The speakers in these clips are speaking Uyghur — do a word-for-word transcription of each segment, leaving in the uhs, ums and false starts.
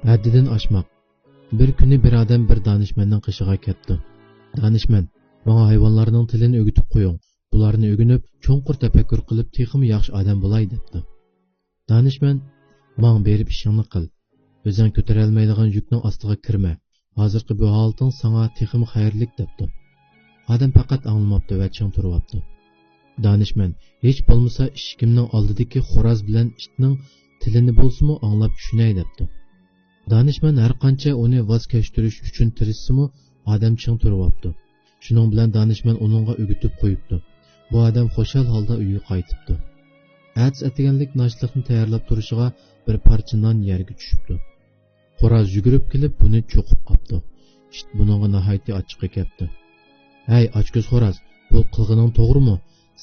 ھەددىدىن ئاشماق. بىر كۈنى بىر ئادەم بىر دانىشمەننىڭ قېشىغا كەپتۇ. دانىشمەن، ماڭا ھايۋانلارنىڭ تىلىنى ئۆگىتىپ قويۇڭ. بۇلارنى ئۆگىنىپ، چوڭقۇر تەپەككۇر قىلىپ، تېخىمۇ ياخشى ئادەم بولاي، دەپتۇ. دانىشمەن، ماڭ، بېرىپ ئىشىڭنى قىل. ئۆزۈڭ كۆتۈرەلمەيدىغان يۈكنىڭ ئاستىغا كىرمە. ھازىرقى بۇ ھالىتىڭ ساڭا تېخىمۇ خەيرلىك، دەپتۇ. ئادەم پەقەت ئاڭلىماپتۇ ۋە چىڭ تۇرۇۋاپتۇ. دانىشمەن، ھېچ بولمىسا ئىشىكىمنىڭ ئالدىدىكى خوراز بىلەن ئىتنىڭ تىلىنى بولسىمۇ ئاڭلاپ چۈشىنەي، دەپتۇ. دانىشمەن ھەرقانچە ئۇنى ۋاز كەچتۈرۈش ئۈچۈن تىرىشسىمۇ، ئادەم چىڭ تۇرۇۋاپتۇ. شۇنىڭ بىلەن دانىشمەن ئۇنىڭغا ئۆگىتىپ قويۇپتۇ. بۇ ئادەم خۇشال ھالدا ئۆيىگە قايتىپتۇ. ئەتىسى ئەتىگەنلىك ناشتىلىقنى تەييارلاپ تۇرۇشىغا بىر پارچە نان يەرگە چۈشۈپتۇ. خوراز يۈگۈرۈپ كېلىپ، بۇنى چوقۇپ قاپتۇ. ئىت بۇنىڭغا ناھايىتى ئاچچىقى كەپتۇ. ھەي، ئاچكۆز خوراز، بۇ قىلغىنىڭ توغرىمۇ؟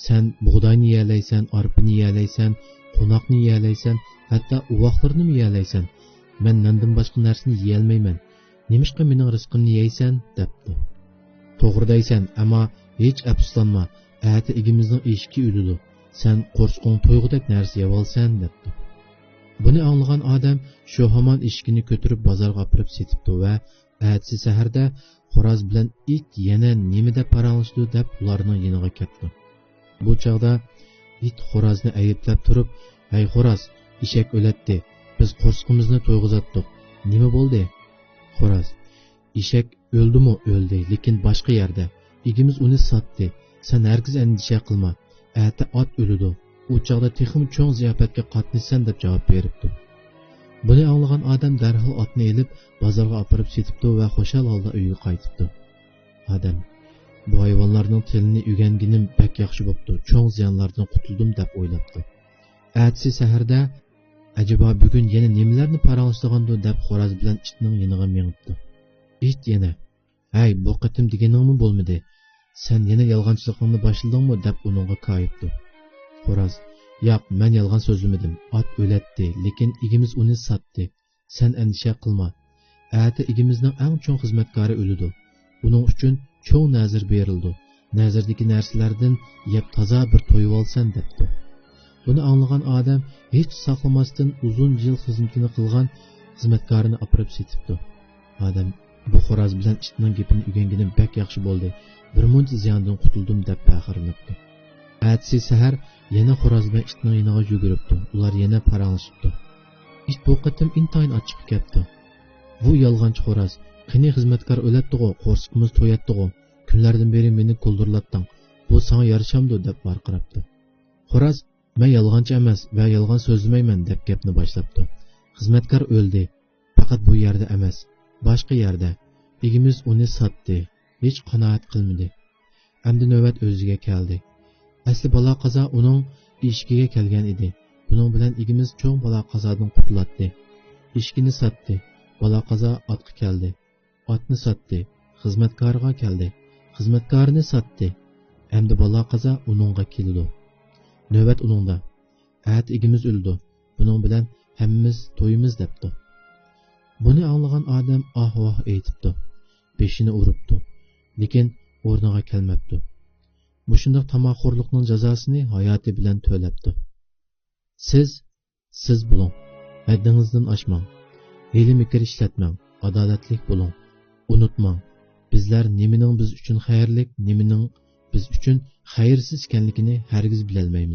سەن بۇغداينى يېيەلەيسەن، ئارپىنى يېيەلەيسەن، قوناقنى يېيەلەيسەن، ھەتتا ئۇۋاقلىرىنىمۇ يېيەلەيسەن. مەن ناندىن باشقا نەرسىنى يېيەلمەيمەن. نېمىشقا مېنىڭ رىزقىمنى يەيسەن؟ دەپتۇ. توغرا دەيسەن، ئەمما ھېچ ئەپسۇسلانما، ئەتە ئىگىمىزنىڭ ئېشىكى ئۆلىدۇ. سەن قورسىقىڭ تويغۇدەك نەرسە يەۋالىسەن، دەپتۇ. بۇنى ئاڭلىغان ئادەم شۇ ھامان ئېشىكىنى كۆتۈرۈپ بازارغا ئاپىرىپ سېتىپتۇ ۋە ئەتىسى سەھەردە خوراز بىلەن ئىت يەنە نېمىدە پاراڭلىشىدۇ دەپ ئۇلارنىڭ يېنىغا كەپتۇ. بۇ چاغدا ئىت خورازنى ئەيىبلەپ تۇرۇپ، ھەي خوراز، ئېشەك ئۆلەتتى، بىز قورسىقىمىزنى تويغۇزاتتۇق، نېمە بولدى؟ خوراز، ئېشەك ئۆلدىمۇ ئۆلدى، لېكىن باشقا يەردە. ئىگىمىز ئۇنى ساتتى. سەن ھەرگىز ئەندىشە قىلما. ئەتە ئات ئۆلىدۇ. ئۇ چاغدا تېخىمۇ چوڭ زىياپەتكە قاتنىشىسەن، دەپ جاۋاب بېرىپتۇ. بۇنى ئاڭلىغان ئادەم دەرھال ئاتنى ئېلىپ، بازارغا ئاپىرىپ سېتىپتۇ ۋە خۇشال ھالدا ئۆيىگە قايتىپتۇ. ئادەم، بۇ ھايۋانلارنىڭ تىلىنى ئۆگەنگىنىم بەك ياخشى بوپتۇ، چوڭ زىيانلاردىن قۇتۇلدۇم، دەپ ئويلاپتۇ. ئەتىسى سەھەردە، ئەجەبا، بۈگۈن يەنە نېمىلەرنى پاراڭلىشىدىغاندۇ، دەپ خوراز بىلەن ئىتنىڭ يېنىغا مېڭىپتۇ. ئىت يەنە، ھەي، بۇ قېتىم دېگىنىڭمۇ بولمىدى؟ سەن يەنە يالغانچىلىقىڭنى باشلىدىڭمۇ؟ دەپ ئۇنىڭغا كايىپتۇ. خوراز، ياق، مەن يالغان سۆزلىمىدىم. ئات ئۆلەتتى، لېكىن ئىگىمىز ئۇنى ساتتى. سەن ئەندىشە قىلما. ئەتە ئىگىمىزنىڭ ئەڭ چوڭ خىزمەتكارى ئۆلىدۇ. بۇنىڭ ئۈچۈن چوڭ نەزىر بېرىلىدۇ. نەزىردىكى نەرسىلەردىن يەپ تازا بىر تويۇۋالسەن، دەپتۇ. بۇنى ئاڭلىغان ئادەم ھېچ ساقلىماستىن ئۇزۇن يىل خىزمىتىنى قىلغان خىزمەتكارىنى ئاپىرىپ سېتىپتۇ. ئادەم، بۇ خوراز بىلەن ئىتنىڭ گېپىنى ئۆگەنگىنىم بەك ياخشى بولدى، بىر مۇنچە زىياندىن قۇتۇلدۇم، دەپ پەخىرلىنىپتۇ. ئەتىسى سەھەر يەنە خوراز بىلەن ئىتنىڭ يېنىغا يۈگۈرۈپتۇ. ئۇلار يەنە پاراڭلىشىپتۇ. ئىت بۇ قېتىم ئىنتايىن ئاچچىقى كەپتۇ. ۋۇ يالغانچى خوراز، قېنى خىزمەتكار ئۆلەتتىغۇ، قورسىقىمىز توياتتىغۇ، كۈنلەردىن بېرى مېنى گۇلدۇرلاتتىڭ، بۇ ساڭا يارىشامدۇ؟ دەپ ۋارقىراپتۇ. خوراز، مەن يالغانچى ئەمەس ۋە يالغان سۆزلىمەيمەن، دەپ گەپنى باشلاپتۇ. خىزمەتكار ئۆلدى، پەقەت بۇ يەردە ئەمەس، باشقا يەردە. ئىگىمىز ئۇنى ساتتى، ھېچ قانائەت قىلمىدى. ئەمدى نۆۋەت ئۆزىگە كەلدى. ئەسلى بالا-قازا ئۇنىڭ ئېشىكىگە كەلگەن ئىدى. بۇنىڭ بىلەن ئىگىمىز چوڭ بالا-قازادىن قۇتۇلاتتى. ئېشىكىنى ساتتى. بالا-قازا ئاتقا كەلدى. ئاتنى ساتتى. خىزمەتكارىغا كەلدى. خىزمەتكارىنى ساتتى. ئەمدى بالا-قازا ئۇنىڭغا كېلىدۇ. نۆۋەت ئۇنىڭدا. ئەتە ئىگىمىز ئۆلىدۇ. بۇنىڭ بىلەن ھەممىمىز تويىمىز، دەپتۇ. بۇنى ئاڭلىغان ئادەم ئاھ-ۋاھ ئېيتىپتۇ. بېشىنى ئۇرۇپتۇ. لېكىن ئورنىغا كەلمەپتۇ. مۇشۇنداق تاماخورلۇقنىڭ جازاسىنى ھاياتى بىلەن تۆلەپتۇ. سىز، سىز بولۇڭ. ھەددىڭىزدىن ئاشماڭ. ھىيلە-مىكىر ئىشلەتمەڭ. ئادالەتلىك بولۇڭ. ئۇنتۇماڭ، بىزلەر نېمىنىڭ بىز ئۈچۈن خەيرلىك، نېمىنىڭ بىز ئۈچۈن خەيرسىز ئىكەنلىكىنى ھەرگىز بىلەلمەيمىز.